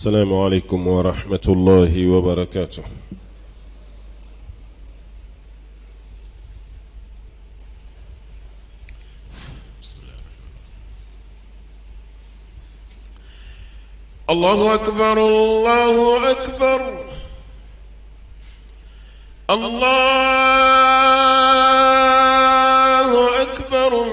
السلام عليكم ورحمة الله وبركاته. الله أكبر الله أكبر الله أكبر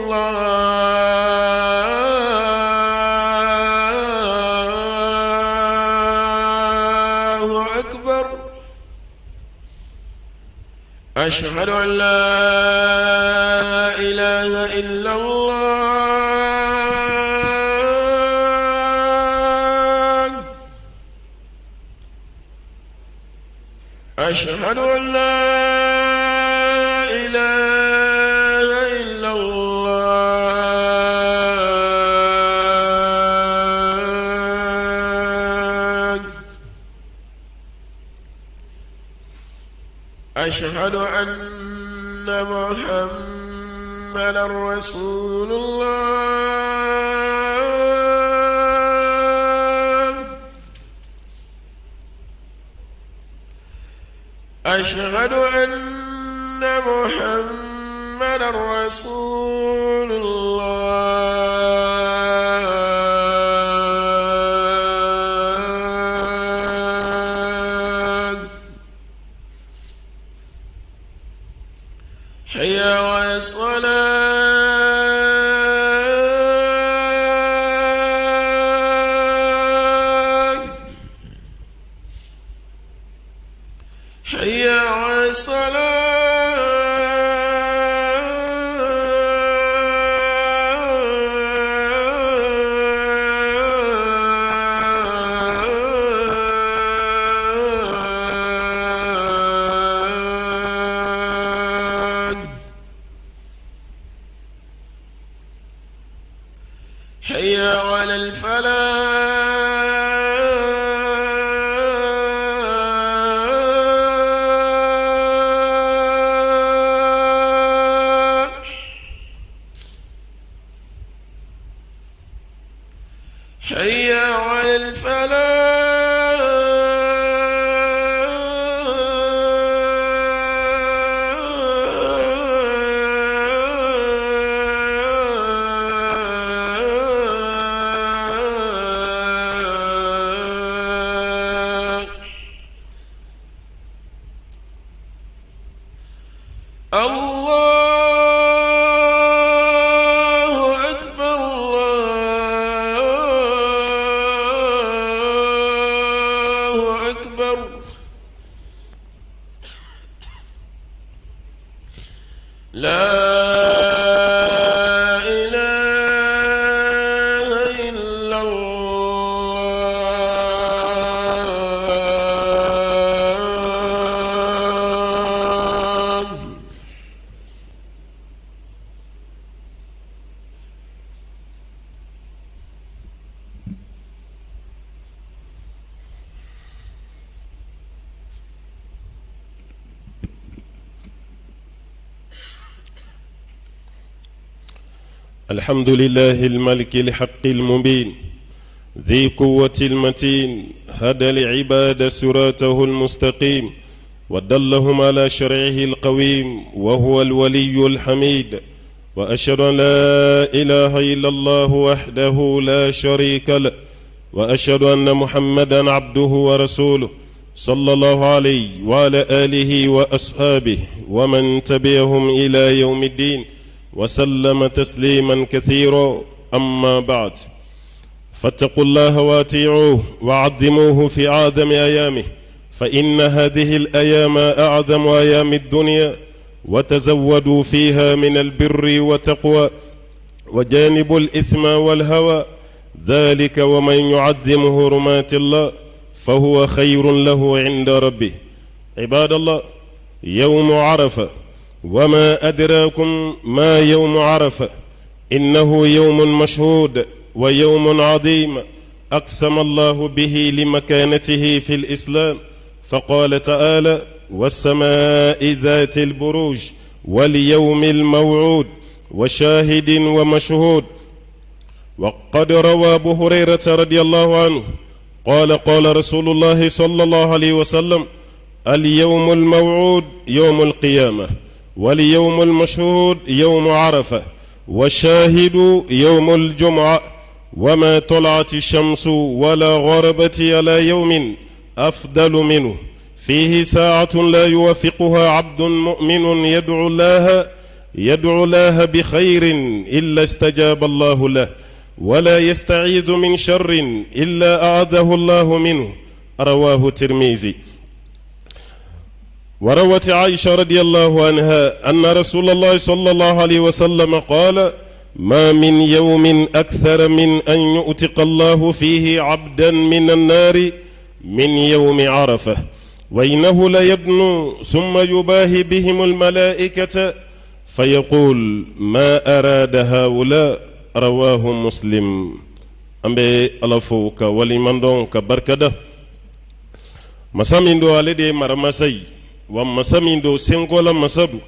الله أكبر أشهد أن لا إله إلا الله أشهد أن لا إله إلا الله أشهد أن محمدا رسول الله أشهد أن محمدا رسول الله حي على الصلاة حي على الصلاة حي على الفلاح حي على الفلاح الله أكبر الله أكبر لا إله إلا الله الحمد لله الملك الحق المبين ذي قوة المتين، هدى العباد صراطه المستقيم ودلهم على شرعه القويم، وهو الولي الحميد. وأشهد أن لا إله إلا الله وحده لا شريك له، وأشهد أن محمدا عبده ورسوله صلى الله عليه وعلى آله وأصحابه ومن تبعهم إلى يوم الدين وسلم تسليما كثيرا. أما بعد، فاتقوا الله واتيعوه وعظموه في أعظم أيامه، فإن هذه الأيام أعظم أيام الدنيا، وتزودوا فيها من البر والتقوى وجانبوا الإثم والهوى، ذلك ومن يعظم حرمات الله فهو خير له عند ربه. عباد الله، يوم عرفة، وما أدراكم ما يوم عرفة؟ إنه يوم مشهود ويوم عظيم، أقسم الله به لمكانته في الإسلام، فقال تعالى: والسماء ذات البروج واليوم الموعود وشاهد ومشهود. وقد روى أبو هريرة رضي الله عنه قال قال رسول الله صلى الله عليه وسلم اليوم الموعود يوم القيامة واليوم المشهود يوم عرفة والشاهد يوم الجمعة وما طلعت الشمس ولا غربت على يوم أفضل منه فيه ساعة لا يوافقها عبد مؤمن يدعو الله يدعو الله بخير إلا استجاب الله له ولا يستعيذ من شر إلا أعاذه الله منه رواه الترمذي وروت عائشة رضي الله عنها أن رسول الله صلى الله عليه وسلم قال ما من يوم أكثر من أن يؤتق الله فيه عبدا من النار من يوم عرفة وإنه ليدنو ثم يباهي بهم الملائكة فيقول ما أراد هؤلاء رواه مسلم an bɛ ala fo ka waleɲuman dɔn ka barikada masa min don ale de ye maramasa ye wa masa min don senkola masa don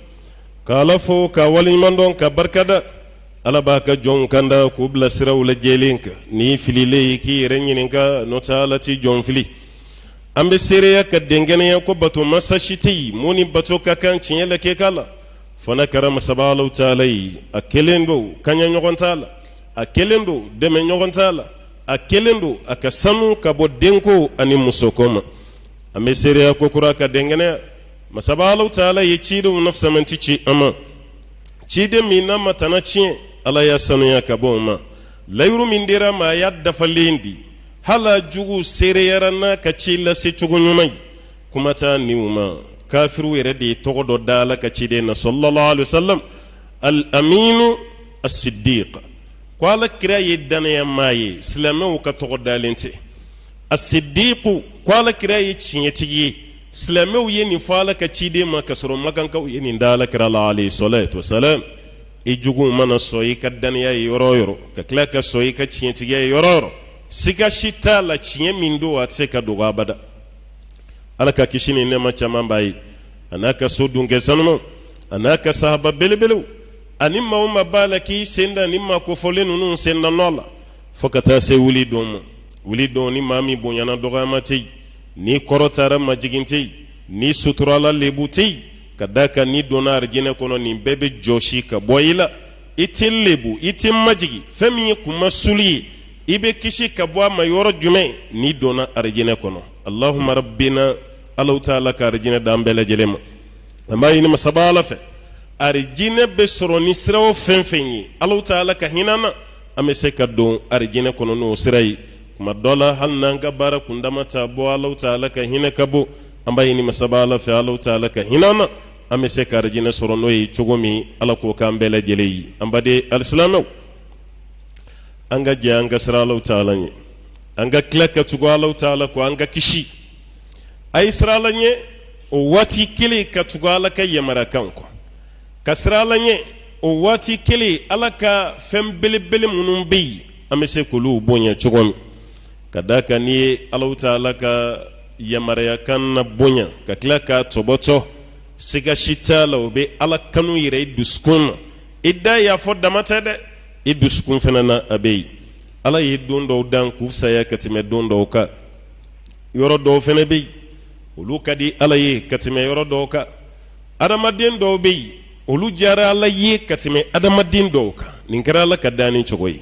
ka ala fo ka waleɲuman dɔn ka barikada ala b'a ka jɔnw kanda k'u bila siraw la jɛlen kan n'i fililen ye k'i yɛrɛ ɲininka n'o tɛ ala ti jɔn fili an bɛ seereya ka dɛnkɛnɛya ko bato masa si tɛ yen mun ni bato ka kan tiɲɛ la kɛ k'a la fo n'a kɛra masaba alahu taala ye a kelen don kaɲa ɲɔgɔn t'a la a kelen don dɛmɛ ɲɔgɔn t'a la a kelen don a ka sanu ka bɔ denko ani musoko ma an bɛ seereya ko kura ka dɛnkɛnɛya masaba alahu taala ye cidenw nafisamanti ci an ma ciden min n'a ma tana tiɲɛ ala y'a sanuya ka bɔ o ma layiru min dira a ma a y'a dafalen di hali a jugu seereyara n'a ka ci lase cogo ɲuman ye kuma t'a niw ma kafiriw yɛrɛ de ye tɔgɔ dɔ da ala ka ciden na sallallahu alaihi wasallam al aminu as-siddiq ko ala kira ye dannayamaa ye silamɛw ka tɔgɔ dalen tɛ as-siddiq ko ala kira ye tiɲɛtigi ye silamɛw ye nin fɔ ala ka ciden ma ka sɔrɔ makankaw ye nin da ala kira la alayhi salatu wasalam i juguw mana sɔn i ka dannaya ye yɔrɔ o yɔrɔ ka tila ka sɔn i ka tiɲɛtigiya ye yɔrɔ o yɔrɔ siga si t'a la tiɲɛ min don a tɛ se ka dogo abada ala ka kisi ni nɛɛma caman b'a ye a n'a ka so dunkɛ sanumaw a n'a ka sahaba belebelew ani maa o maa b'a la k'i sen da ni maa kofɔlen ninnu senda nɔ la fo ka taa se wuli don ma wuli don ni maa min bonyana dɔgɔyama tɛ yen n'i kɔrɔtara majigin tɛ yen n'i suturala lebu tɛ yen ka d'a kan n'i donna arijinɛ kɔnɔ nin bɛɛ bɛ jɔsi ka bɔ i la i tɛ lebu i tɛ majigin fɛn min ye kunmasuli ye i bɛ kisi ka bɔ a ma yɔrɔ jumɛn n'i donna arijinɛ kɔnɔ alahuma rabbina alahu taala ka arijinɛ d'an bɛɛ lajɛlen ma an b'a ɲini masaba ala fɛ arijinɛ bɛ sɔrɔ ni sira o fɛn fɛn ye alahu taala ka hinɛ na an bɛ se ka don arijinɛ kɔnɔ n'o sira ye kuma dɔ la hali n'an ka baara kundama ta bɔ alahu taala ka hinɛ ka bon an b'a ɲini masaba ala fɛ alahu taala ka hinɛ na an bɛ se ka arijinɛ sɔrɔ n'o ye cogo min ala k'o k'an bɛɛ lajɛlen ye an baden alisilamɛw an ka jɛ an ka siran alahu taala ɲɛ an ka tila ka tugu alahu taala kɔ an ka kisi a ye siran ala ɲɛ o waati kelen ka tugu ala ka yamariyakan kɔ ka siran ala ɲɛ o waati kelen ala ka fɛn belebele minnu bɛ yen an bɛ se k'olu bonya cogo min ka d'a kan n'i ye alahu taala ka yamariyakan na bonya ka tila k'a tɔbɔtɔ siga si t'a la o bɛ ala kanu yira i dusukun na i da y'a fɔ dama tɛ dɛ i dusukun fana na a bɛ yen ala ye don dɔw dan k'u fisaya ka tɛmɛ don dɔw kan yɔrɔ dɔw fana bɛ yen olu ka di ala ye ka tɛmɛ yɔrɔ dɔw kan adamaden dɔw bɛ yen olu diyara ala ye ka tɛmɛ adamaden dɔw kan nin kɛra ala ka danni cogo ye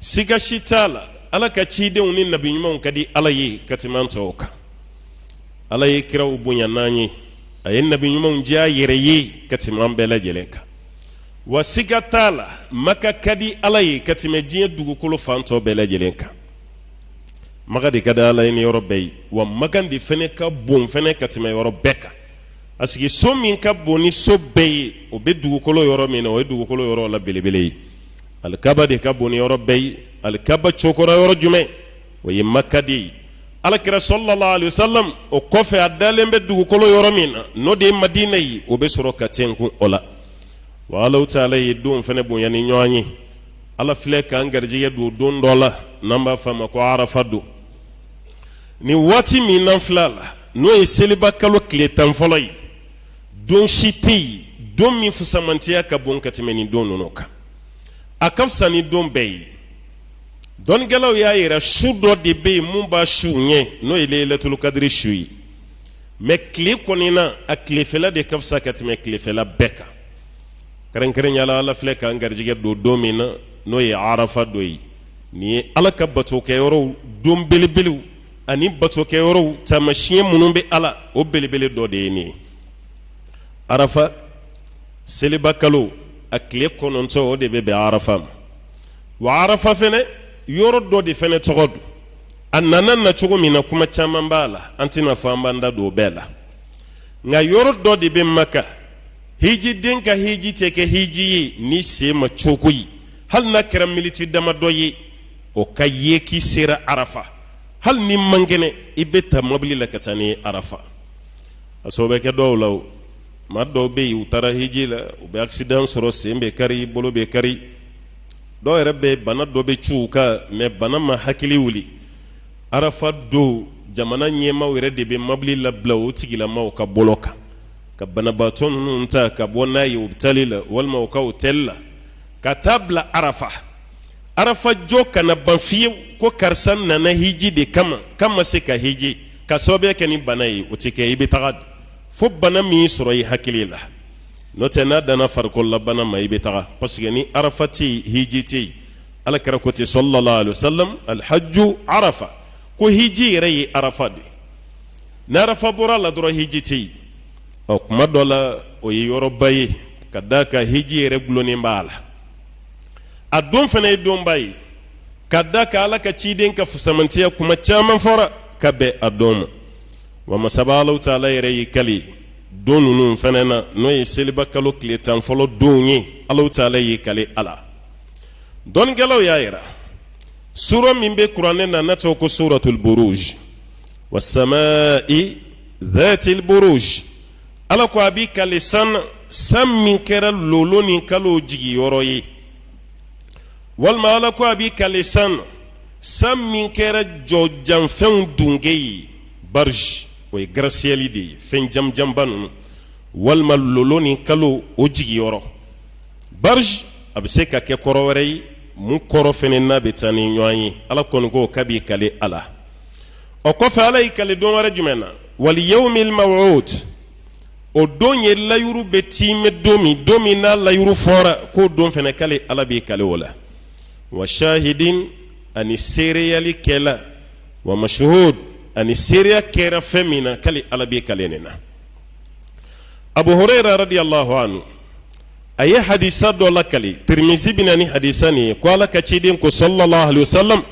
siga si t'a la ala ka cidenw ni nabi ɲumanw ka di ala ye ka tɛmɛ an tɔw kan ala ye kiraw bonya n'an ye a ye nabi ɲumanw diya a yɛrɛ ye ka tɛmɛ an bɛɛ lajɛlen kan wa siga t'a la maka ka di ala ye ka tɛmɛ diɲɛ dugukolo fan tɔ bɛɛ lajɛlen kan maka de ka di ala ye ni yɔrɔ bɛɛ ye wa maka de fɛnɛ ka bon fɛnɛ ka tɛmɛ yɔrɔ bɛɛ kan parce que so min ka bon ni so bɛɛ ye o bɛ dugukolo yɔrɔ min na o ye dugukolo yɔrɔ la belebele ye alikaba de ka bon ni yɔrɔ bɛɛ ye alikaba cokora yɔrɔ jumɛn o ye maka de ye alakira sallallahu alaihi wasallam o kɔfɛ a dalen bɛ dugukolo yɔrɔ min na n'o de ye madina ye o bɛ sɔrɔ ka tɛnkun o la wa alahu taala ye don fɛnɛ bonya ni ɲɔgɔn ye ala filɛ k'an garijɛgɛ don don dɔ la n'an b'a fɔ a ma ko arafa don nin waati min n'an filɛ a la n'o ye seliba kalo tile 10 fɔlɔ ye don si tɛ yen don min fusamantiya ka bon ka tɛmɛ nin don ninnu kan a ka fisa ni don bɛɛ ye. Dɔnnikɛlaw y'a yira su dɔ de bɛ yen mun b'a su ɲɛ, n'o ye leyilatulu kadiri su ye. Mɛ tile kɔni na, a tilefɛla de ka fisa ka tɛmɛ tilefɛla bɛɛ kan. Kɛrɛnkɛrɛnya la, Ala filɛ k'an garijɛgɛ don don min na, n'o ye arafa don ye. Nin ye Ala ka batokɛyɔrɔw don belebelew ani batokɛyɔrɔw taamasiyɛn minnu bɛ Ala, o belebele dɔ de ye nin ye. Arafa seliba kalo a tile 9, o de bɛ bɛn arafa ma. Wa arafa fɛnɛ yɔrɔ dɔ de fɛnɛ tɔgɔ don. A nana na cogo min na, kuma caman b'a la, an tɛna fɔ an b'an da don o bɛɛ la. Nka yɔrɔ dɔ de bɛ Maka, hijiden ka hiji tɛ kɛ hiji ye ni sen ma cogo ye, hali n'a kɛra miniti damadɔ ye, o ka ye k'i sera arafa. Hali ni man kɛnɛ, i bɛ ta mobili la ka taa n'i ye arafa. Parce que o bɛ kɛ dɔw la, o maa dɔw bɛ yen, u taara hiji la, u bɛ accident sɔrɔ, sen bɛ kari, bolo bɛ kari. Dɔw yɛrɛ bɛ bana dɔ bɛ cu u kan, mɛ bana ma hakili wuli. Arafa don, jamana ɲɛmaaw yɛrɛ de bɛ mobili labila o tigilamaw ka bolo kan ka banabaatɔ ninnu ta ka bɔ n'a ye hôpital la walima u ka hôtel la ka taa bila arafa. Arafa jɔ kana ban fiyewu ko karisa nana hiji de kama k'a ma se ka hiji ka sababuya kɛ ni bana ye, o tɛ kɛ. I bɛ taga fo bana min sɔrɔ i hakili la. N'o tɛ, n'a danna farikololabana ma, i bɛ taga, parce que ni arafa tɛ yen, hiji tɛ yen. Ala kira ko ten sallallahu alaihi wasallam: alhajju arafa. Ko hiji yɛrɛ ye arafa de. Ni arafa bɔra la dɔrɔn, hiji tɛ yen. Ɔ, kuma dɔ la, o ye yɔrɔba ye ka d'a kan hiji yɛrɛ gulonnen b'a la. A don fana ye donba ye ka da kan Ala ka ciden ka fusamantiya kuma caman fɔra ka bɛn a don ma. Wa masaba Alahu taala yɛrɛ y'i kali don ninnu fana na, n'o ye seliba kalo tile 10 fɔlɔ don ye. Alahu taala y'i kali a la. Dɔnnikɛlaw y'a yira sura min bɛ kuranɛ na, n'a tɔgɔ ko suratul buruj, wasamai dhatil buruj. Ala ko a b'i kali san na, san min kɛra lolo ni kalo jigiyɔrɔ ye. Walima Ala ko a b'i kali san na, san min kɛra jɔjanfɛnw dunge ye, barge, o ye gratte-ciel de ye, fɛn jamjanba ninnu, walima lolo ni kalo o jigiyɔrɔ. Barge a bɛ se ka kɛ kɔrɔ wɛrɛ ye mun kɔrɔ fɛnɛ n'a bɛ taa ni ɲɔgɔn ye. Ala kɔni ko k'a b'i kali a la. O kɔfɛ, Ala y'i kali don wɛrɛ jumɛn na? Wal yawmil maw'ud. O don ye layuru bɛ tiimɛ don min, don min n'a layuru fɔra, k'o don fɛnɛ k'ale Ala b'i kali o la. Wa shahidin, ani seereyali kɛla, wa mashhud, ani seereya kɛra fɛn min na, k'ale Ala b'i kali nin na. Abu Hurayra radiyallahu anhu, a ye hadisa dɔ lakali, Tirimizi bɛ na ni hadisa nin ye, ko Ala ka ciden ko sallallahu alaihi wasallam: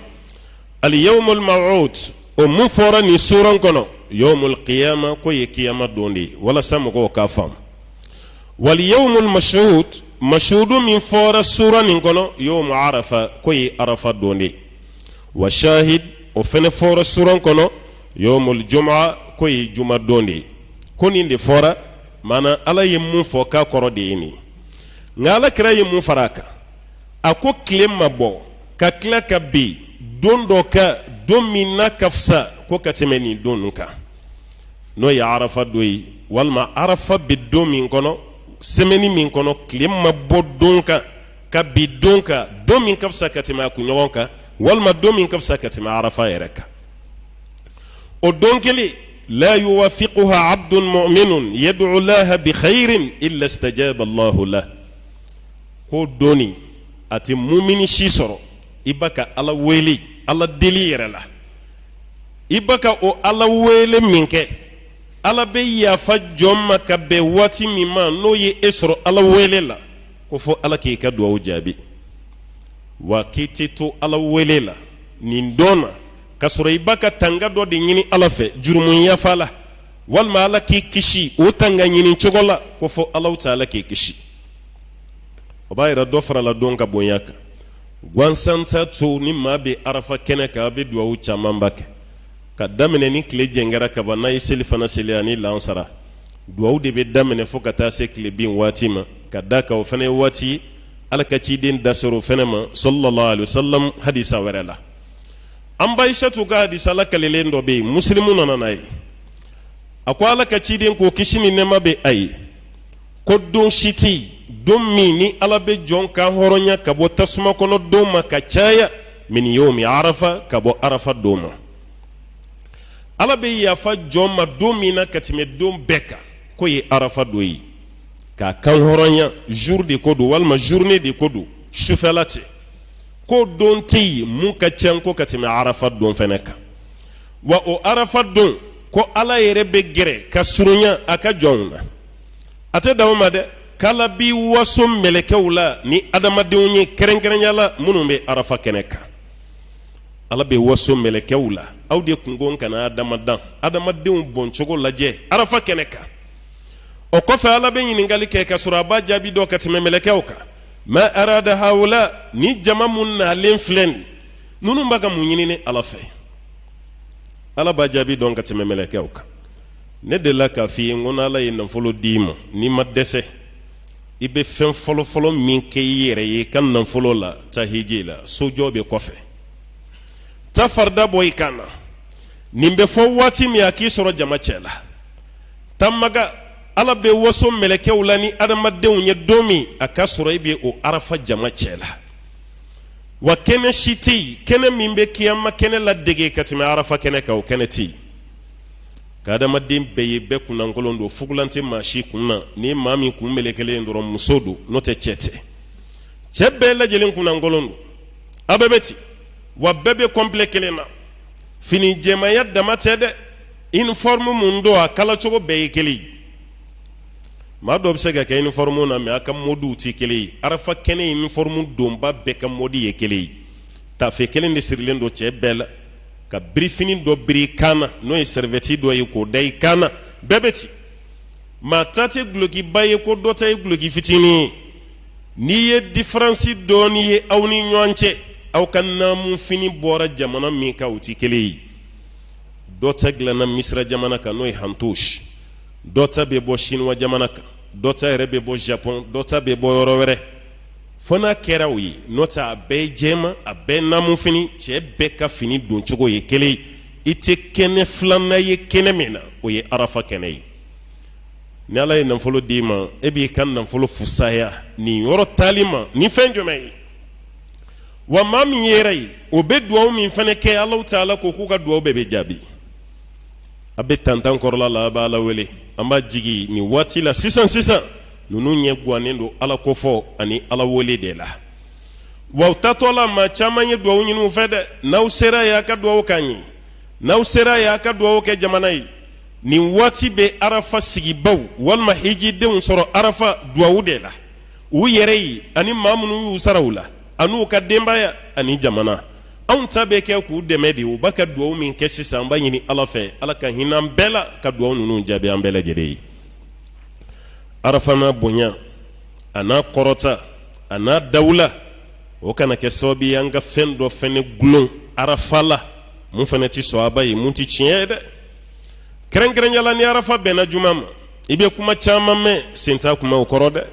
al yawmul maw'ud, o mun fɔra nin suran kɔnɔ, yawmul qiyama, k'o ye kiyama don de ye, walasa mɔgɔw k'a faamu. Wal yawmul mashhud, mashhudu min fɔra suran nin kɔnɔ, yawmu arafa, k'o ye arafa don de ye. Wa shahid, o fɛnɛ fɔra suran kɔnɔ, yawmul juma, k'o ye juma don de ye. Ko nin de fɔra, maana Ala ye mun fɔ k'a kɔrɔ de ye nin ye. Nka Ala kira ye mun fara a kan? A ko tile ma bɔ ka tila ka bin don dɔ kan, don min n'a ka fisa ko ka tɛmɛ nin don ninnu kan, n'o ye arafa don ye, walima arafa bɛ don min kɔnɔ, semaine min kɔnɔ, tile ma bɔ don kan ka bin don kan, don min ka fisa ka tɛmɛ a kunɲɔgɔn kan, walima don min ka fisa ka tɛmɛ arafa yɛrɛ kan. O don kelen, la yuwafiquha abdun mu'minun yad'u laha bi khairin illa istajaba Allahu lah. Ko doni a tɛ mumini si sɔrɔ, i ba ka Ala wele, Ala deli yɛrɛ la, i ba ka o Ala wele min kɛ, Ala bɛ yafa jɔn ma ka bɛn waati min ma, n'o ye e sɔrɔ Ala wele la, ko fo Ala k'i ka duwawu jaabi. Wa k'i tɛ to Ala wele la nin don na ka sɔrɔ i ba ka tanga dɔ de ɲini Ala fɛ jurumu yafa la, walima Ala k'i kisi o tanga ɲini cogo la, ko fo Alahu taala k'i kisi. O b'a yira dɔ farala don ka bonya kan. Gansan t'a to ni maa bɛ arafa kɛnɛ kan, a bɛ duwawu camanba kɛ ka daminɛ ni tile jɛngɛra kaban. N'a ye seli fana seli ani lansara, duwawu de bɛ daminɛ fo ka taa se tile bin waati ma, ka da kan o fana ye waati ye Ala ka ciden da sera o fana ma sallallahu alaihi wasallam hadisa wɛrɛ la. An ba Aisatu ka hadisa lakalilen dɔ bɛ yen, Musilimu nana n'a ye. A ko Ala ka ciden ko, kisi ni nɛɛma bɛ a ye, ko don si tɛ yen, don min ni Ala bɛ jɔn kan hɔrɔnya ka bɔ tasuma kɔnɔ don ma ka caya min yawmi arafa, ka bɔ arafa don ma. Ala bɛ yafa jɔn ma don min na ka tɛmɛ don bɛɛ kan, k'o ye arafa don ye. K'a kan hɔrɔnya, jour de ko don walima journée de ko don, sufɛla tɛ, ko don tɛ yen mun ka ca ko ka tɛmɛ arafa don fɛnɛ kan. Wa o arafa don ko Ala yɛrɛ bɛ gɛrɛ ka surunya a ka jɔnw na. A tɛ dan o ma dɛ, k'Ala b'i waso mɛlɛkɛw la ni adamadenw ye, kɛrɛnkɛrɛnya la minnu bɛ arafa kɛnɛ kan. Ala bɛ waso mɛlɛkɛw la, aw de kun ko n kana Adama dan, adamadenw bɔncogo lajɛ arafa kɛnɛ kan. O kɔfɛ Ala bɛ ɲininkali kɛ ka sɔrɔ a b'a jaabi dɔn ka tɛmɛ mɛlɛkɛw kan. Ma arada haula, ni jama mun nalen filɛ nin, ninnu b'a ka mun ɲini ne Ala fɛ? Ala b'a jaabi dɔn ka tɛmɛ mɛlɛkɛw kan. Ne delila k'a f'i ye n ko n'Ala ye nafolo d'i ma, n'i ma dɛsɛ, i bɛ fɛn fɔlɔfɔlɔ min kɛ i yɛrɛ ye i ka nafolo la, taa hiji la, sojɔ bɛ kɔfɛ, taa farida bɔ i kan na. Nin bɛ fɔ waati min a k'i sɔrɔ jama cɛ la. Taa Maka, Ala bɛ waso mɛlɛkɛw la ni adamadenw ye don min, a ka sɔrɔ i bɛ o arafa jama cɛ la. Wa kɛnɛ si tɛ yen, kɛnɛ min bɛ kiyama kɛnɛ ladege ka tɛmɛ arafa kɛnɛ kan, o kɛnɛ tɛ yen. Ka adamaden bɛɛ ye, bɛɛ kunnankolon don, fugulan tɛ maa si kun na. Ni maa min kun melekelen dɔrɔn, muso don, n'o tɛ cɛ tɛ. Cɛ bɛɛ lajɛlen kunnankolon don, a bɛɛ bɛ ten. Wa bɛɛ bɛ complet kelen na, fini jɛmanya dama tɛ dɛ, uniforme mun don, a kalacogo bɛɛ ye kelen ye. Maa dɔ bɛ se ka kɛ uniforme na, mais a ka modiw tɛ kelen ye. Arafa kɛnɛ uniforme donba bɛɛ ka modi ye kelen ye. Tafe kelen de sirilen don cɛ bɛɛ la, ka birifini dɔ biri i kan na, n'o ye serviette dɔ ye k'o da i kan na, bɛɛ bɛ ten. Maa ta tɛ dulokiba ye ko dɔ ta ye duloki fitinin ye. N'i ye différence dɔɔni ye aw ni ɲɔgɔn cɛ, aw ka naamufini bɔra jamana min kan, o tɛ kelen ye. Dɔ ta dilanna Misira jamana kan, n'o ye hantosh, dɔ ta bɛ bɔ Sinuwa jamana kan, dɔ ta yɛrɛ bɛ bɔ Japon, dɔ ta bɛ bɔ yɔrɔ wɛrɛ, fo n'a kɛra o ye. N'o tɛ a bɛɛ ye jɛman, a bɛɛ naamufini, cɛ bɛɛ ka fini doncogo ye kelen ye. I tɛ kɛnɛ filanan ye kɛnɛ min na, o ye arafa kɛnɛ ye. Ni Ala ye nafolo d'i ma, e b'i ka nafolo fusaya nin yɔrɔ taali ma ni fɛn jumɛn ye? Wa maa min yɛrɛ ye, o bɛ duwawu min fana kɛ, Alahu taala ko k'u ka duwawu bɛɛ bɛ jaabi. A bɛ tantan kɔrɔla la, a b'a Ala wele, an b'a jigi nin waati la sisan sisan, ninnu ɲɛ gannen don Ala kofɔ ani Ala wele de la. Wa u taatɔ la, maa caman ye duwawu ɲini u fɛ dɛ. N'aw sera yen, a ka duwawu k'an ye. N'aw sera yen, a ka duwawu kɛ jamana ye. Nin waati bɛ arafa sigibaw walima hijidenw sɔrɔ arafa duwawu de la, u yɛrɛ ye ani maa minnu y'u sara u la, an'u ka denbaya ani jamana. Anw ta bɛ kɛ k'u dɛmɛ de. U b'a ka duwawu min kɛ sisan, an b'a ɲini Ala fɛ, Ala ka hinɛ an bɛɛ la, ka duwawu ninnu jaabi an bɛɛ lajɛlen ye. Arafa n'a bonya, a n'a kɔrɔta, a n'a dawula, o kana kɛ sababu ye an ka fɛn dɔ fɛnɛ gulon arafa la mun fɛnɛ tɛ sɔaba ye, mun tɛ tiɲɛ ye dɛ. Kɛrɛnkɛrɛnya la, ni arafa bɛnna juma ma, i bɛ kuma caman mɛn, sen t'a kuma o kɔrɔ dɛ.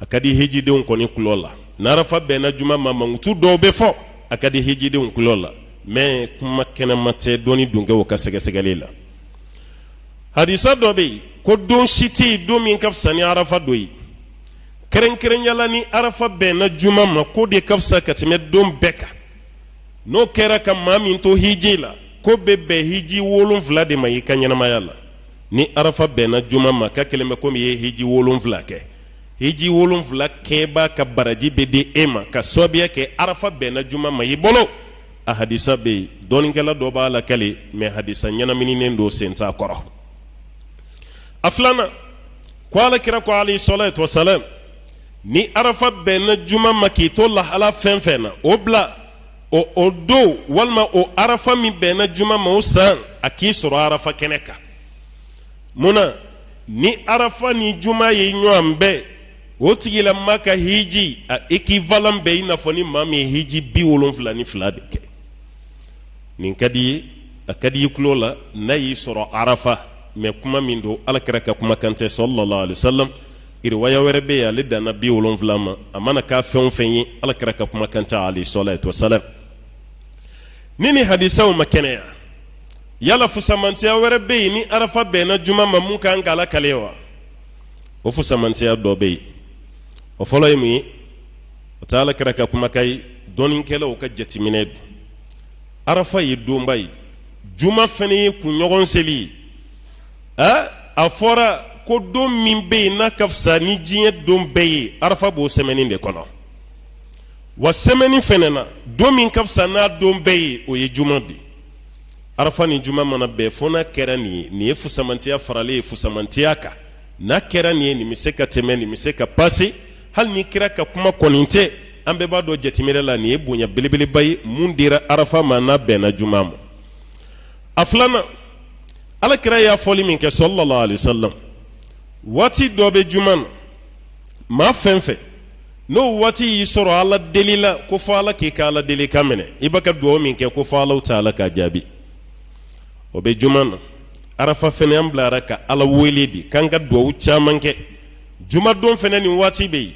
A ka di hijidenw kɔni kulo la, n'arafa bɛnna juma ma, mankutu dɔw bɛ fɔ, a ka di hijidenw kulo la, mais kuma kɛnɛma tɛ dɔnni donkɛw ka sɛgɛsɛgɛli la. Hadisa dɔ bɛ yen ko don si tɛ yen don min ka fisa ni arafa don ye, kɛrɛnkɛrɛnya la ni arafa bɛnna juma ma, k'o de ka fisa ka tɛmɛ don bɛɛ kan. N'o kɛra ka maa min to hiji la, k'o bɛ bɛn hiji 7 de ma i ka ɲɛnamaya la. Ni arafa bɛnna juma ma, k'a kɛlen bɛ komi i ye hiji 7 kɛ. Hiji 7 kɛbaa ka baraji bɛ di e ma ka sababuya kɛ arafa bɛnna juma ma i bolo. A hadisa bɛ yen, dɔnnikɛla dɔ b'a lakali, mais hadisa ɲɛnamininen don, sen t'a kɔrɔ. A filanan ko Ala kira ko alayhi salatu wasalam, ni arafa bɛnna juma ma k'i to lahala fɛn fɛn na, o bila o don walima o arafa min bɛnna juma ma o san, a k'i sɔrɔ arafa kɛnɛ kan. Mun na? Ni arafa ni juma ye ɲɔgɔn bɛn, o tigilama ka hiji a équivalent bɛ i n'a fɔ ni maa min ye hiji 72 de kɛ. Nin ka di ye, a ka di i tulo la n'a y'i sɔrɔ arafa, mais kuma min don, Ala kira ka kumakan tɛ sallallahu alaihi wasallam. Riwaya wɛrɛ bɛ yen, ale danna 70 ma. A mana k'a fɛn o fɛn ye, Ala kira ka kumakan tɛ alayhi salatu wasalam. Ni hadisaw ma kɛnɛya, yala fusamantiya wɛrɛ bɛ yen ni arafa bɛnna juma ma mun kan k'a lakale wa? O fusamantiya dɔ bɛ yen. O fɔlɔ ye mun ye? O tɛ Ala kira ka kumakan ye. Dɔnnikɛlaw ka jateminɛ don. Arafa ye donba ye, juma fɛnɛ ye kunɲɔgɔn seli ye. A fɔra ko don min bɛ yen n'a ka fisa ni diɲɛ don bɛɛ ye, arafa b'o sɛmɛni de kɔnɔ. Wa sɛmɛni fɛnɛ na, don min ka fisa n'a don bɛɛ ye, o ye juma de. Arafa ni juma mana bɛn, fo n'a kɛra nin ye, nin ye fusamantiya faralen ye fusamantiya kan. N'a kɛra nin ye, nin bɛ se ka tɛmɛ, nin bɛ se ka pase. Hali ni kira ka kuma kɔni tɛ, an bɛɛ b'a dɔn jateminɛ la nin ye bonya belebeleba ye mun dira arafa ma n'a bɛnna juma ma. A filanan, Ala kira y'a fɔli min kɛ sallallahu alaihi wasallam, waati dɔ bɛ juma na, maa fɛn fɛn n'o waati y'i sɔrɔ Ala deli la, ko fɔ Ala k'i ka Ala deli kan minɛ, i b'a ka dugawu min kɛ, ko fɔ Alahu taala k'a jaabi, o bɛ juma na. Arafa fɛnɛ, an bilara ka Ala wele de, k'an ka dugawu caman kɛ. Jumadon fɛnɛ nin waati bɛ yen,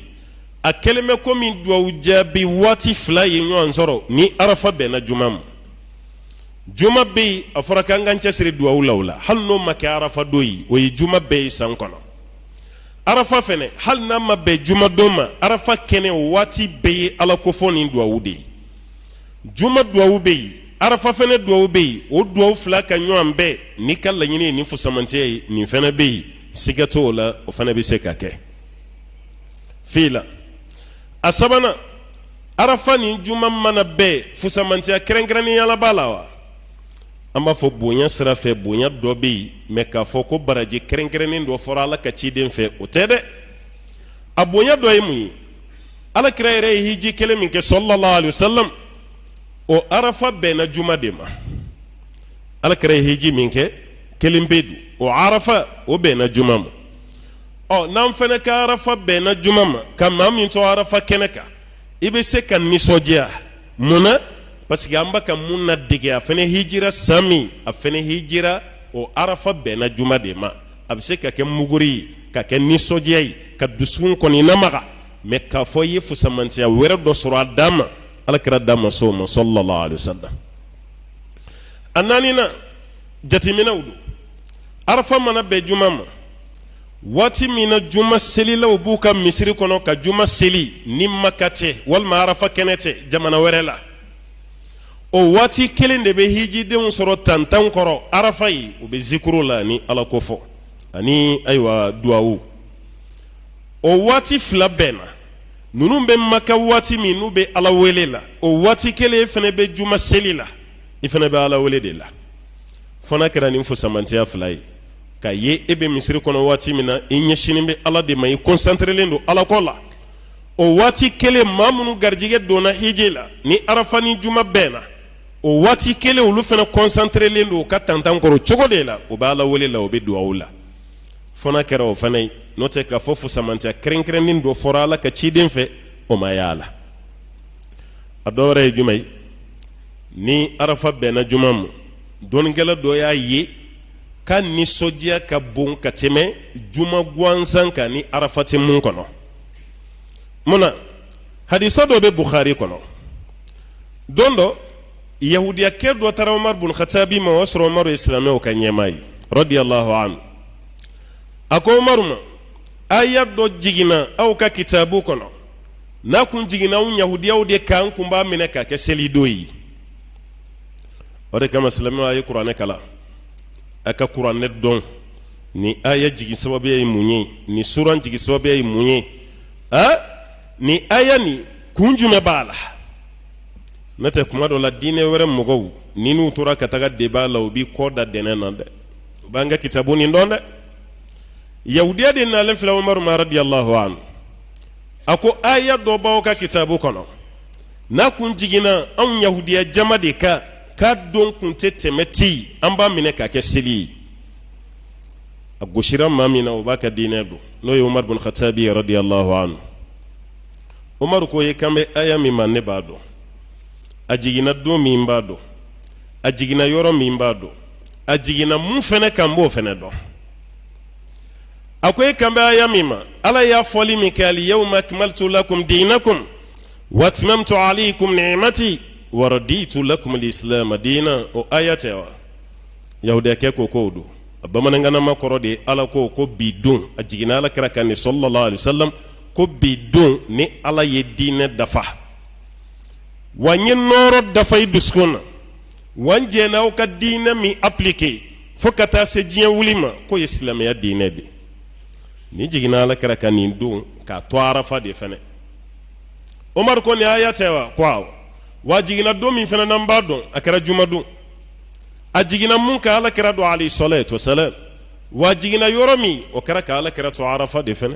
a kɛlen bɛ komi dugawu jaabi waati fila ye ɲɔgɔn sɔrɔ ni arafa bɛnna juma ma. Juma bɛ yen, a fɔra k'an k'an cɛsiri dugawu la o la, hali n'o ma kɛ arafa don ye, o ye juma bɛɛ ye san kɔnɔ. Arafa fɛnɛ, hali n'a ma bɛn jumadon ma, arafa kɛnɛ o waati bɛɛ ye Ala kofɔ ni dugawu de ye. Juma dugawu bɛ yen, arafa fɛnɛ dugawu bɛ yen, o dugawu fila ka ɲɔgɔn bɛn n'i ka laɲini ye ni fusamantiya ye, nin fɛnɛ bɛ yen, siga t'o la, o fɛnɛ bɛ se ka kɛ fila. A sabanan, arafa ni juma mana bɛn, fusamantiya kɛrɛnkɛrɛnnenya la b'a la wa? An b'a fɔ bonya sira fɛ, bonya dɔ bɛ yen, mɛ k'a fɔ ko baraji kɛrɛnkɛrɛnnen dɔ fɔra Ala ka ciden fɛ, o tɛ dɛ. A bonya dɔ ye mun ye? Ala kira yɛrɛ ye hiji kelen min kɛ sallallahu alaihi wasallam, o arafa bɛnna juma de ma. Ala kira ye hiji min kɛ kelen pe don, o arafa o bɛnna juma ma. Ɔ, n'an fana ka arafa bɛnna juma ma, ka maa min to arafa kɛnɛ kan, i bɛ se ka nisɔndiya. Mun na? Parce que an b'a ka mun na dege, a fana hijira san min, a fana hijira, o arafa bɛnna juma de ma. A bɛ se ka kɛ muguri ye, ka kɛ nisɔndiya ye, ka dusukun kɔni namaga, mɛ k'a fɔ i ye fusamantiya wɛrɛ dɔ sɔrɔ a dan ma, Ala kira da ma s'o ma sallallahu alaihi wasallam. A naaninan, jateminɛw don. Arafa mana bɛn juma ma, waati min na juma selilaw b'u ka misiri kɔnɔ ka juma seli, ni Maka tɛ walima arafa kɛnɛ tɛ jamana wɛrɛ la, o waati kelen de bɛ hijidenw sɔrɔ tantan kɔrɔ arafa ye, u bɛ zikuru la ni Ala ko fɔ ani ayiwa duwawu. O waati fila bɛnna, ninnu bɛ Maka waati min n'u bɛ Ala wele la, o waati kelen fana bɛ juma seli la, i fana bɛ Ala wele de la. Fana kɛra nin fusamantiya fila ye ka ye e bɛ misiri kɔnɔ waati min na, i ɲɛsinnen bɛ Ala de ma, i kɔnsanterelen don Ala ko la. O waati kelen, maa minnu garijɛgɛ donna hiji la ni arafa ni juma bɛnna, o waati kelen olu fana kɔnsanterelen don u ka tantan kɔrɔ cogo de la, u bɛ Ala wele la, u bɛ duwawu la. Fana kɛra o fana ye. N'o tɛ, k'a fɔ fusamantiya kɛrɛnkɛrɛnnen dɔ fɔra Ala ka ciden fɛ, o ma y'a la. A dɔ wɛrɛ ye jumɛn ye? Ni arafa bɛnna juma ma, dɔnnikɛla dɔ y'a ye k'a nisɔndiya ka bon ka tɛmɛ juma gansan kan ni arafa tɛ mun kɔnɔ. Mun na? Hadisa dɔ bɛ Bukhari kɔnɔ. Don dɔ, yahudiyakɛ dɔ taara Umar bun Khatabi ma, o y'a sɔrɔ Umaru ye silamɛw ka ɲɛmaa ye radiyallahu anhu. A ko Umaru ma, aya dɔ jiginna aw ka kitabu kɔnɔ, n'a kun jiginna anw yahudiyaw de kan, an kun b'a minɛ k'a kɛ selidon ye. O de kama silamɛw, a ye kuranɛ kalan, a ka kuranɛ dɔn. Ni aya jigin sababuya ye mun ye? Ni suran jigin sababuya ye mun ye? A ni aya nin kun jumɛn b'a la? N'o tɛ, kuma dɔ la, diinɛ wɛrɛ mɔgɔw ni n'u tora ka taga débat la, u b'i kɔ da dɛnɛ na dɛ. U b'an ka kitabu nin dɔn dɛ. Yahudiya de nalen filɛ Umaru ma radiyallahu anhu, a ko aya dɔ b'aw ka kitabu kɔnɔ, n'a kun jiginna anw yahudiya jama de kan, k'a don kun tɛ tɛmɛ ten, an b'a minɛ k'a kɛ seli ye. A gosira maa min na, o b'a ka diinɛ dɔn, n'o ye Umar bin Khatabi radiyallahu anhu. Umaru ko, i kan bɛ aya min ma, ne b'a dɔn. A jiginna don min, b'a dɔn. A jiginna yɔrɔ min, b'a dɔn. A jiginna mun fɛnɛ kan, n b'o fɛnɛ dɔn. A ko e kan bɛ aya min ma, Ala y'a fɔli min kɛ: al-yawma akmaltu lakum dinakum wa atmamtu alaykum ni'mati wa raditu lakum al-islam diina, o aya tɛ wa? Yahudiyakɛ ko k'o don. A bamanankanama kɔrɔ de ye, Ala ko ko bi don, a jiginna Ala kira kan ni sallallahu alaihi wasallam, ko bi don ni Ala ye diinɛ dafa. Wa n ye nɔɔrɔ dafa i dusukun na, wa n jɛnna aw ka diinɛ min appliquer fo ka taa se diɲɛ wuli ma, k'o ye silamɛya diinɛ de. Nin jiginna ala kira kan nin don k'a to arafa de fɛnɛ. Umaru ko nin aya tɛ wa? Ko awɔ. Wa a jiginna don min fɛnɛ n'an b'a dɔn, a kɛra jumadon. A jiginna mun kan ala kira don alayhi salatu wasalam, wa a jiginna yɔrɔ min, o kɛra ka ala kira to arafa de fɛnɛ.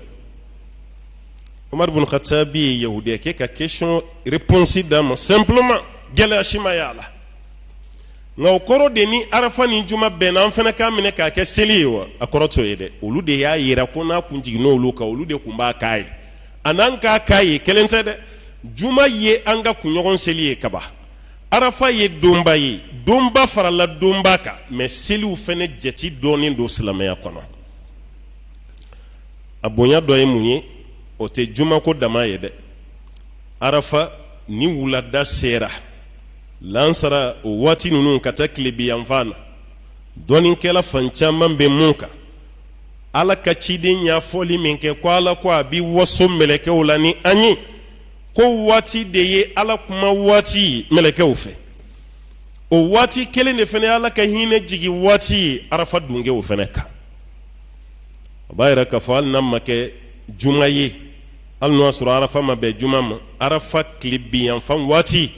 Umaru bin Khattabi ye yahudiya kɛ ka question réponse d'a ma simplement, gɛlɛya si ma y'a la. Nka o kɔrɔ de ni arafa ni juma bɛnna, an fana k'a minɛ k'a kɛ seli ye wa? A kɔrɔ t'o ye dɛ. Olu de y'a yira ko n'a kun jiginna olu kan, olu de kun b'a k'a ye. A n'an k'a k'a ye kelen tɛ dɛ. Juma ye an ka kunɲɔgɔn seli ye kaban, arafa ye donba ye, donba farala donba kan, mais seliw fana jate dɔnnen don silamɛya kɔnɔ. A bonya dɔ ye mun ye? O tɛ jumako dama ye dɛ. Arafa ni wulada sera lansara o waati ninnu ka taa tilebi yanfan na, dɔnnikɛla fan caman bɛ mun kan, ala ka ciden y'a fɔli min kɛ ko ala ko a bɛ waso mɛlɛkɛw la ni an ye, ko waati de ye ala kuma waati ye mɛlɛkɛw fɛ. O waati kelen de fana ye ala ka hinɛ jigin waati ye arafa dunkew fana kan. O b'a yira k'a fɔ hali n'a ma kɛ juma ye, hali n'o y'a sɔrɔ arafa ma bɛn juma ma, arafa tilebin yanfan waati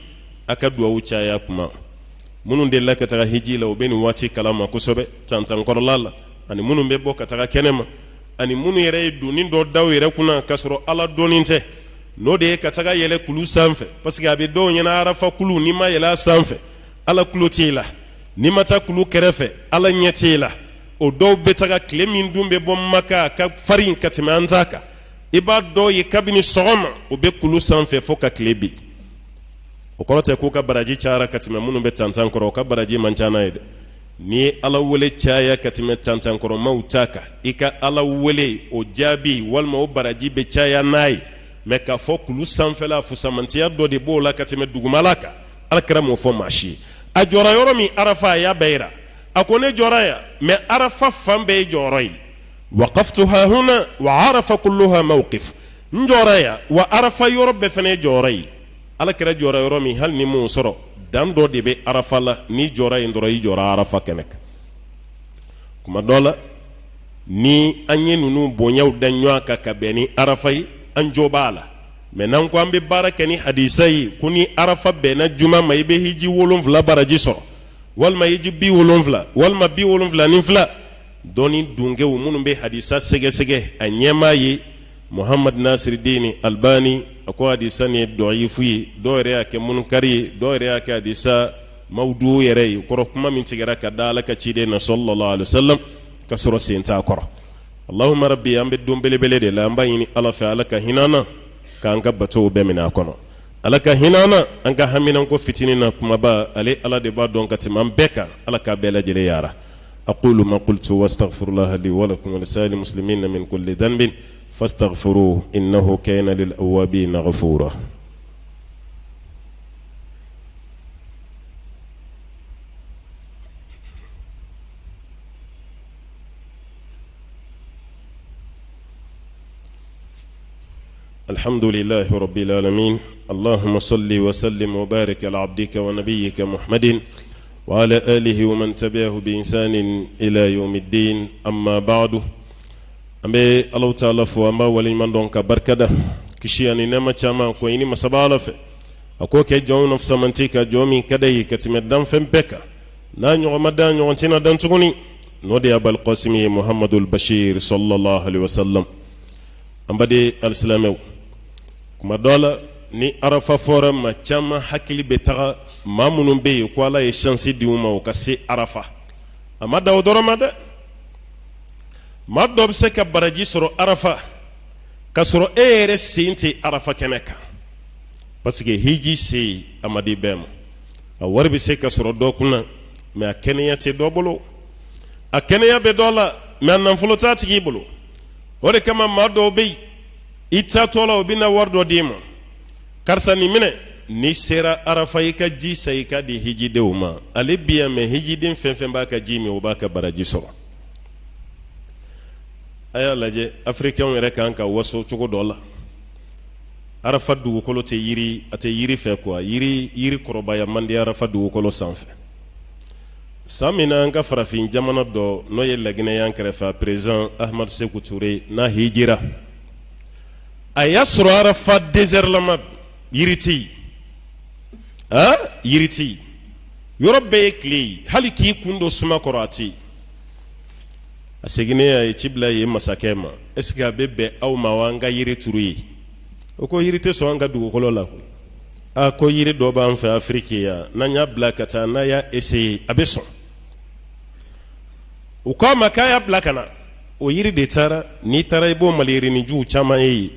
a ka duwawu caya kuma. Minnu delila ka taga hiji la, u bɛ nin waati kalama kosɛbɛ, tantankɔrɔla la, ani minnu bɛ bɔ ka taga kɛnɛ ma, ani minnu yɛrɛ ye doni dɔ da u yɛrɛ kunna k'a sɔrɔ ala dɔnni tɛ, n'o de ye ka taga yɛlɛ kulu sanfɛ, parce que a bɛ dɔw ɲɛna arafa kulu, n'i ma yɛlɛ a sanfɛ ala tulo t'e la, n'i ma taa kulu kɛrɛfɛ ala ɲɛ t'e la. O dɔw bɛ taga tile min dun bɛ bɔ maka a ka farin ka tɛmɛ an ta kan, i b'a dɔw ye kabini sɔgɔma o bɛ kulu sanfɛ fo ka tile bin. O kɔrɔ tɛ k'u ka baraji cayara ka tɛmɛ minnu bɛ tantan kɔrɔ, o ka baraji man ca n'a ye dɛ. N'i ye ala wele caya ka tɛmɛ tantankɔrɔmaw ta kan, i ka ala wele o jaabi walima o baraji bɛ caya n'a ye. Mais k'a fɔ kulu sanfɛla fusamantiya dɔ de b'o la ka tɛmɛ dugumala kan, ala kira m'o fɔ maa si ye. A jɔra yɔrɔ min arafa, a y'a bɛɛ yira. A ko ne jɔra yan, mais arafa fan bɛɛ ye jɔyɔrɔ ye. Waqaftu hahuna wa arafa kulluha mawqif. N jɔra yan, wa arafa yɔrɔ bɛɛ fana ye jɔyɔrɔ ye. Ala kira jɔra yɔrɔ min, hali n'i m'o sɔrɔ, dan dɔ de bɛ arafa la, n'i jɔra yen dɔrɔn i jɔra arafa kɛnɛ kan. Kuma dɔ la ni an ye ninnu bonyaw da ɲɔgɔn kan ka bɛn ni arafa ye, an jo b'a la. Mais n'an ko an bɛ baara kɛ ni hadisa ye ko ni arafa bɛnna juma ma, i bɛ hiji 7 baraji sɔrɔ, walima hiji 70, walima 72, dɔnni dunkew minnu bɛ hadisa sɛgɛsɛgɛ, a ɲɛmaa ye Muhamad Nasiridini Albani, a ko hadisa nin ye dɔyifu ye, dɔw yɛrɛ y'a kɛ munkari ye, dɔw yɛrɛ y'a kɛ hadisa mawudu yɛrɛ ye, kɔrɔ kuma min tigɛra ka da ala ka ciden na sallallahu alaihi wasallam ka sɔrɔ sen t'a kɔrɔ. Allahumma rabbi, an bɛ don belebele de la, an b'a ɲini ala fɛ ala ka hinɛ an na, k'an ka batow bɛɛ minɛ a kɔnɔ. Ala ka hinɛ an na, an ka haminanko fitinin na kumaba, ale ala de b'a dɔn ka tɛmɛ an bɛɛ kan. Ala k'a bɛɛ lajɛlen yara. Aqulu ma qultu wastaghfirullaha li wa lakum wa lisa'iril muslimina min kulli dhanbin fastaghfiruhu innahu kana lil awwabina ghafura. الحمد لله رب العالمين اللهم صل وسلم وبارك على عبدك ونبيك محمد وعلى آله ومن تبعه بإنسان إلى يوم الدين أما بعد. An bɛ Alahu taala fo, an b'a waleɲuman dɔn ka barikada, kisi ani nɛɛma caman ko ɲini masaba Ala fɛ, a k'o kɛ jɔnw na fisamanti ka jɔn min ka d'a ye ka tɛmɛ danfɛn bɛɛ kan, n'a ɲɔgɔn ma dan, ɲɔgɔn tɛna dan tuguni, n'o de ye Abal Kasimi ye Muhamadul Bashir sallallahu alaihi wasallam. An baden alisilamɛw, kuma dɔ la ni arafa fɔra, maa caman hakili bɛ taga maa minnu bɛ yen ko ala ye chance di u ma u ka se arafa. A ma dan o dɔrɔn ma dɛ, maa dɔ bɛ se ka baraji sɔrɔ arafa ka sɔrɔ e yɛrɛ sen tɛ arafa kɛnɛ kan, parce que hiji se a ma di bɛɛ ma. A wari bɛ se ka sɔrɔ dɔ kunna, mais a kɛnɛya tɛ dɔ bolo. A kɛnɛya bɛ dɔ la, mais a nafolo t'a tigi bolo. O de kama maa dɔw bɛ yen, i taatɔ la u bɛna wari dɔ d'i ma, karisa nin minɛ, n'i sera arafa i ka ji san i ka di hijidenw ma. Ale bi yan, mais hijiden fɛn fɛn b'a ka ji min, o b'a ka baraji sɔrɔ. A y'a lajɛ, afirikɛnw yɛrɛ kan ka waso cogo dɔ la. Arafa dugukolo tɛ yiri, a tɛ yiri fɛ quoi, yiri yiri kɔrɔbaya man di arafa dugukolo sanfɛ. San min na an ka farafin jamana dɔ, n'o ye Laginɛ y'an kɛrɛfɛ, a président Ahmadu Seku Ture n'a hijira, a y'a sɔrɔ arafa désert lama, yiri tɛ yen, a yiri tɛ yen, yɔrɔ bɛɛ ye tile ye, hali k'i kun don suma kɔrɔ a tɛ yen. A seginnen, a ye ci bila yen masakɛ ma: est ce que a bɛ bɛn aw ma wa an ka yiri turu yen? O ko yiri tɛ sɔn an ka dugukolo la koyi. A ko yiri dɔ b'an fɛ Afiriki yan, n'an y'a bila ka taa, n'a y'a essayer, a bɛ sɔn. U k'a ma k'a y'a bila ka na, o yiri de taara. N'i taara, i b'o maliyirinijuw caman ye yen.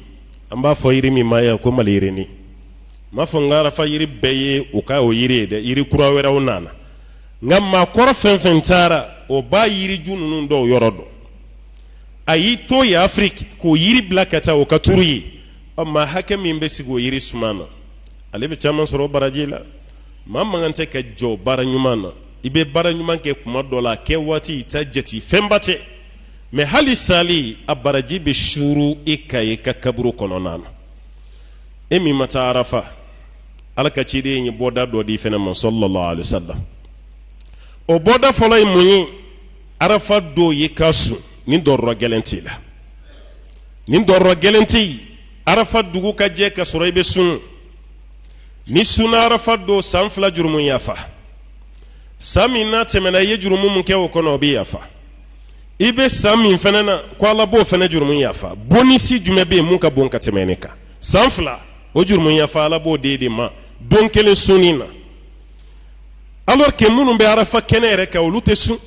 An b'a fɔ yiri min ma yan ko maliyirini. N m'a fɔ n ka arafa yiri bɛɛ ye u ka o yiri ye dɛ, yiri kura wɛrɛw nana, nka maakɔrɔ fɛn fɛn taara, o b'a yiriju ninnu dɔw yɔrɔ dɔn. A y'i to yen Afiriki k'o yiri bila ka taa o ka turu yen. Ɔ, maa hakɛ min bɛ sigi o yiri suma na, ale bɛ caman sɔrɔ o baraji la. Maa man kan tɛ ka jɔ baara ɲuman na. I bɛ baara ɲuman kɛ kuma dɔ la, a kɛ waati i ta jate fɛnba tɛ, mɛ hali sali a baraji bɛ suuru i ka i ka kaburu kɔnɔna na. E min ma taa arafa, Ala ka ciden ye bɔda dɔ di fɛnɛ ma, sallallahu alaihi wasallam. O bɔda fɔlɔ ye mun ye? Arafa don i ka sun ni dɔrɔrɔ gɛlɛn t'i la, ni dɔrɔrɔ gɛlɛn tɛ yen, arafa dugu ka jɛ ka sɔrɔ i bɛ sun. N'i sunna arafa don, san 2 jurumu yafa. San min n'a tɛmɛna, i ye jurumu min kɛ o kɔnɔ, o bɛ yafa. I bɛ san min fɛnɛ na, ko Ala b'o fɛnɛ jurumu yafa. Bonisi jumɛn bɛ yen mun ka bon ka tɛmɛ nin kan? San 2 o jurumu yafa, Ala b'o d'e de ma don kelen sunni na, alors que minnu bɛ arafa kɛnɛ yɛrɛ kan, olu tɛ sun.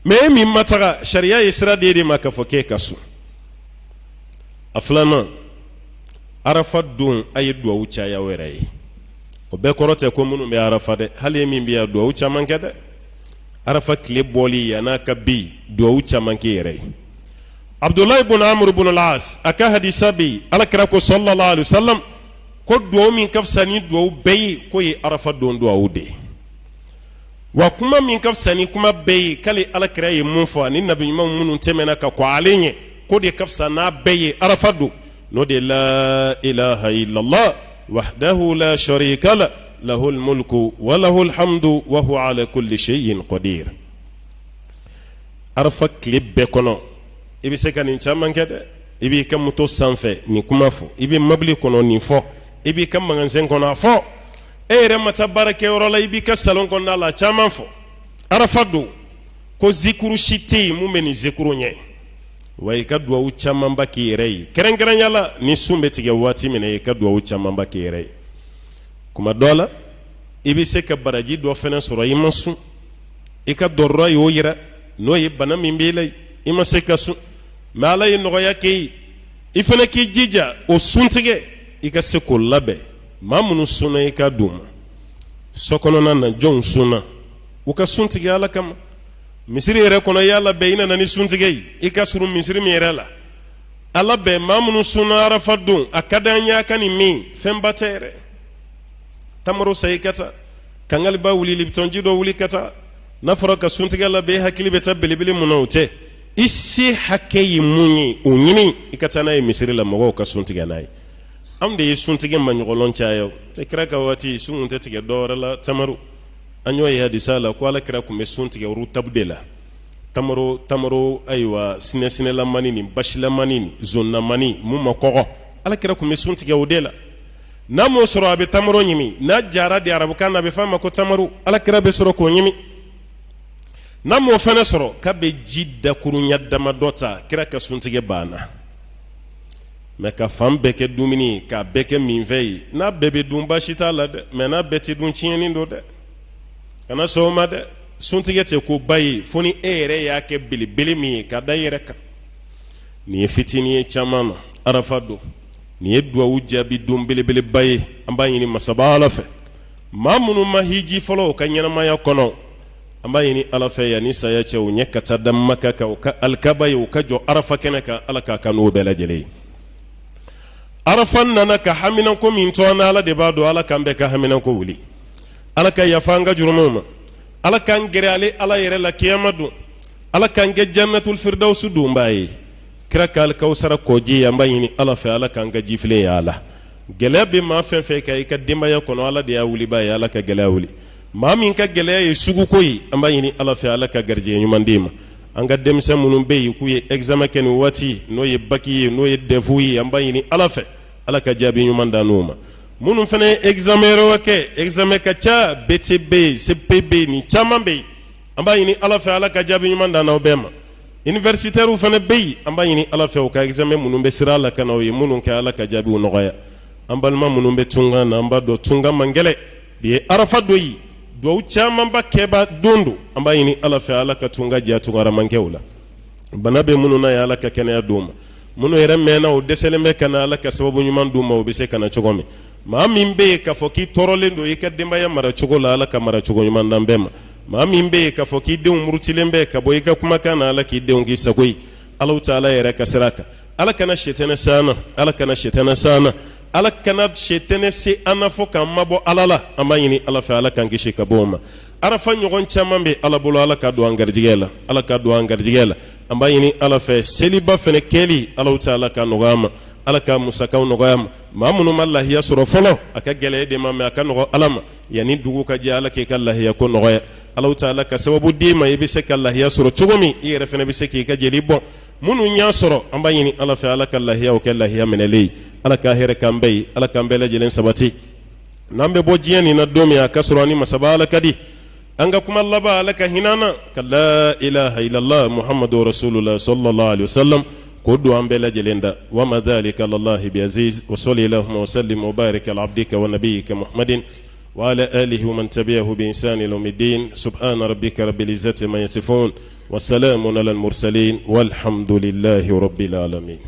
Mɛ e min ma taga, sariya ye sira d'e de ma k'a fɔ k'e ka sun. A filanan, arafa don, a ye duwawu caya aw yɛrɛ ye. O bɛɛ kɔrɔ tɛ ko minnu bɛ arafa dɛ, hali e min bɛ yan, duwawu caman kɛ dɛ. Arafa tile bɔli yann'a ka bin, duwawu caman k'i yɛrɛ ye. Abudulayi bun Amuru bun Las a ka hadisa bɛ yen, Ala kira ko sallallahu alaihi wasallam ko duwawu min ka fisa ni duwawu bɛɛ ye, k'o ye arafa don duwawu de ye. Wa kuma min ka fisa ni kuma bɛɛ ye, k'ale Ala kira ye mun fɔ ani nabi ɲuman minnu tɛmɛna ka kɔn ale ɲɛ, k'o de ka fisa n'a bɛɛ ye arafa don, n'o de la ilaha illallah wahdahu la sharika la lahul mulku wa lahul hamdu wa huwa ala kulli shay'in qadir. Arafa tile bɛɛ kɔnɔ, i bɛ se ka nin caman kɛ dɛ. I b'i ka moto sanfɛ nin kuma fɔ, i bɛ mabili kɔnɔ nin fɔ, i b'i ka magasin kɔnɔ a fɔ, e yɛrɛ ma taa baarakɛyɔrɔ la, i b'i ka salon kɔnɔna la caman fɔ. Arafa don, ko zikuru si tɛ yen mun bɛ nin zikuru ɲɛ. Wa i ka duwawu camanba k'i yɛrɛ ye, kɛrɛnkɛrɛnya la ni sun bɛ tigɛ waati min na, i ka duwawu camanba k'i yɛrɛ ye. Kuma dɔ la, i bɛ se ka baraji dɔ fɛnɛ sɔrɔ i ma sun. I ka dɔrɔrɔ y'o yira, n'o ye bana min b'i la, i ma se ka sun, mɛ Ala ye nɔgɔya kɛ ye, i fana k'i jija o suntigɛ, i ka se k'o labɛn. Maa minnu sunna, i ka d'u ma. So kɔnɔna na, jɔnw sunna, u ka sun tigɛ Ala kama. Misiri yɛrɛ kɔnɔ, i y'a labɛn, i nana ni suntigɛ ye, i ka surun misiri min yɛrɛ la, a labɛn. Maa minnu sunna arafa don, a ka d'an ye a ka nin min, fɛnba tɛ yɛrɛ. Tamaro san i ka taa, kangaliba wuli, liptɔnji dɔ wuli ka taa. N'a fɔra ka suntigɛ labɛn, e hakili bɛ taa belebele mun na? O tɛ. I se hakɛ ye mun ye, o ɲini, i ka taa n'a ye misiri la, mɔgɔw ka sun tigɛ n'a ye. Anw de ye suntigɛ maɲɔgɔlɔn caya. O tɛ kira ka waati, sun tun tɛ tigɛ dɔwɛrɛ la, tamaro. An y'o ye hadisa la ko Ala kira tun bɛ sun tigɛ rutabu de la, tamaro, tamaro, ayiwa, sinɛsinɛlamani ni basilamani ni zonnamani mun ma kɔgɔ, Ala kira tun bɛ sun tigɛ o de la. N'a m'o sɔrɔ, a bɛ tamaro ɲimi. N'a jara de, arabukan na a bɛ f'a ma ko tamaro, Ala kira bɛ sɔrɔ k'o ɲimi. N'a m'o fana sɔrɔ, k'a bɛ ji dakurunya damadɔ ta, kira ka suntigɛ banna. Mɛ ka fan bɛɛ kɛ dumuni ye, k'a bɛɛ kɛ minfɛn ye, n'a bɛɛ bɛ dun, baasi t'a la dɛ, mɛ n'a bɛɛ tɛ dun, tiɲɛni don dɛ. Kana sɔn o ma dɛ. Suntigɛ tɛ ko ba ye fo ni e yɛrɛ y'a kɛ belebele min ye ka da i yɛrɛ kan. Nin ye fitinin ye caman na. Arafa don, nin ye duwawu jaabi don belebeleba ye. An b'a ɲini masaba Ala fɛ, maa minnu ma hiji fɔlɔ u ka ɲɛnamaya kɔnɔ, an b'a ɲini Ala fɛ yanni saya cɛ, u ɲɛ ka taa da Maka kan, u ka alikaba ye, u ka jɔ arafa kɛnɛ kan. Ala k'a kan n'o bɛɛ lajɛlen ye. Arafa nana ka haminanko min to an na, Ala de b'a dɔn. Ala k'an bɛɛ ka haminanko wuli. Ala ka yafa an ka jurumuw ma. Ala k'an gɛrɛ ale Ala yɛrɛ la kiyama don. Ala k'an kɛ jannatul firdawusu donbaa ye. Kira ka alikawusara kɔji, an b'a ɲini Ala fɛ, Ala k'an ka jifilen y'a la. Gɛlɛya bɛ maa fɛn fɛn kan i ka denbaya kɔnɔ, Ala de y'a wulibaa ye, Ala ka gɛlɛya wuli. Maa min ka gɛlɛya ye suguko ye, an b'a ɲini Ala fɛ, Ala ka garijɛgɛ ɲuman d'i ma. An ka denmisɛn minnu bɛ yen k'u ye examen kɛ nin waati, n'o ye bac ye, n'o ye DEF ye, an b'a ɲini Ala fɛ, Ala ka jaabi ɲuman d'an n'u ma. Minnu fana ye examen wɛrɛw kɛ, examen ka ca, BT bɛ yen, CP bɛ yen, nin caman bɛ yen, an b'a ɲini Ala fɛ, Ala ka jaabi ɲuman d'an n'aw bɛɛ ma. Universitaires fana bɛ yen, an b'a ɲini Ala fɛ, u ka examen minnu bɛ sira la ka na, u ye minnu kɛ, Ala ka jaabiw nɔgɔya. An balima minnu bɛ tunga na, an b'a dɔn tunga man gɛlɛn. Bi ye arafa don ye, duwawu camanba kɛba don don. An b'a ɲini Ala fɛ, Ala ka tunga diya tungarankɛw la. Bana bɛ minnu na ye, Ala ka kɛnɛya d'u ma. Minnu yɛrɛ mɛnna, o dɛsɛlen bɛ ka na, Ala ka sababu ɲuman d'u ma, u bɛ se ka na cogo min. Maa min bɛ yen k'a fɔ k'i tɔɔrɔlen don i ka denbaya mara cogo la, Ala ka mara cogo ɲuman d'an bɛɛ ma. Maa min bɛ yen k'a fɔ k'i denw murutilen bɛ ka bɔ i ka kumakan na, Ala k'i denw k'i sago ye Alahu taala yɛrɛ ka sira kan. Ala kana sɛtɛnɛ se an na, Ala kana sɛtɛnɛ se an na, Ala kana sɛtɛnɛ se an na fo k'an mabɔ Ala la. An b'a ɲini Ala fɛ, Ala k'an kisi ka bɔ o ma. Arafa ɲɔgɔn caman bɛ Ala bolo, Ala ka don an garijɛgɛ la, Ala ka don an garijɛgɛ la. An b'a ɲini Ala fɛ, seliba fana kɛli, Alahu taala ka nɔgɔya ma, Ala ka musakaw nɔgɔya ma. Maa minnu ma lahiya sɔrɔ fɔlɔ, a ka gɛlɛn e de ma, mais a ka nɔgɔ Ala ma. Yanni dugu ka jɛ, Ala k'i ka lahiya ko nɔgɔya. Alahu taala ka sababu d'i ma, i bɛ se ka lahiya sɔrɔ cogo min, i yɛrɛ fana bɛ se k'i ka jeli bɔ. Minnu y'a sɔrɔ, an b'a ɲini Ala fɛ, Ala ka lahiyaw kɛ lahiya minɛlen ye. Ala ka hɛrɛ k'an bɛɛ ye, Ala k'an bɛɛ lajɛlen sabati. N'an bɛ bɔ diɲɛ nin na don min, a ka sɔrɔ an ni masaba Ala ka di. An ka kuma laban, Ala ka hinɛ an na ka la ilaha illallah muhammadu rasulullah sallallahu alaihi wasallam k'o don an bɛɛ lajɛlen da. Wa ma dhalika alallahi bi aziz. Wa salli allahumma wa sallim wa barik ala abdika wa nabiyyika muhammadin wa ala alihi wa man tabi'ahu bi ihsan ila yawmiddin. Subhana rabbika rabbil izzati ma yasifun wa salamun ala al mursalin walhamdulillahi rabbil alamin.